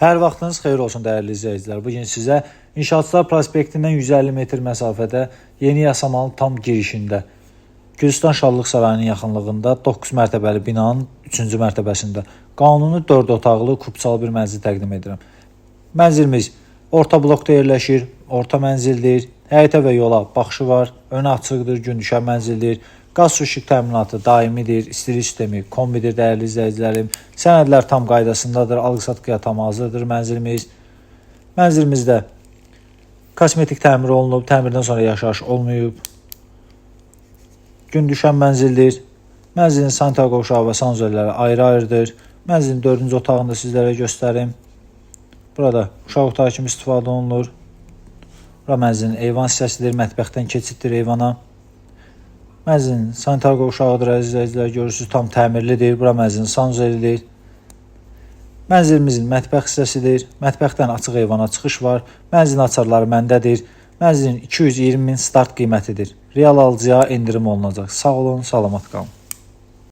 Hər vaxtınız xeyir olsun dəyərli izləyicilər. Bu gün sizə İnşaatçılar Prospektindən 150 metr məsafədə Yeni Yasamalın tam girişində Gülüstan Şadlıq Sarayının yaxınlığında 9 mərtəbəli binanın 3-cü mərtəbəsində qanuni 4 otaqlı kupçalı bir mənzil təqdim edirəm. Mənzilimiz orta blokda yerləşir, orta mənzildir. Həyətə və yola baxışı var, önü açıqdır, gün düşən mənzildir. Qaz su işıq təminatı daimidir, istilik sistemi kombidir dəyərli izləyicilərim. Sənədlər tam qaydasındadır, alqı-satqıya tam hazırdır mənzilimiz. Mənzilimizdə kosmetik təmir olunub, təmirdən sonra yaşayış olmayıb. Gün düşən mənzildir. Mənzilin sanitar qovşağı və sanuzelləri ayrı-ayrıdır. Mənzilin 4-cü otağını da sizlərə göstərim. Burada uşaq otağı kimi istifadə olunur. Bura mənzilin eyvan hissəsidir, mətbəxdən keçiddir eyvana. Mənzilin sanitar qovşağıdır, əziz izləyicilər, görürsünüz, tam təmirlidir. Bura mənzilin sanuzelidir. Mənzilimizin mətbəx hissəsidir. Mətbəxdən açıq eyvana çıxış var. Mənzilin açarları məndədir. Mənzilin 220 min start qiymətidir. Real alıcıya endirim olunacaq. Sağ olun, salamat qalın.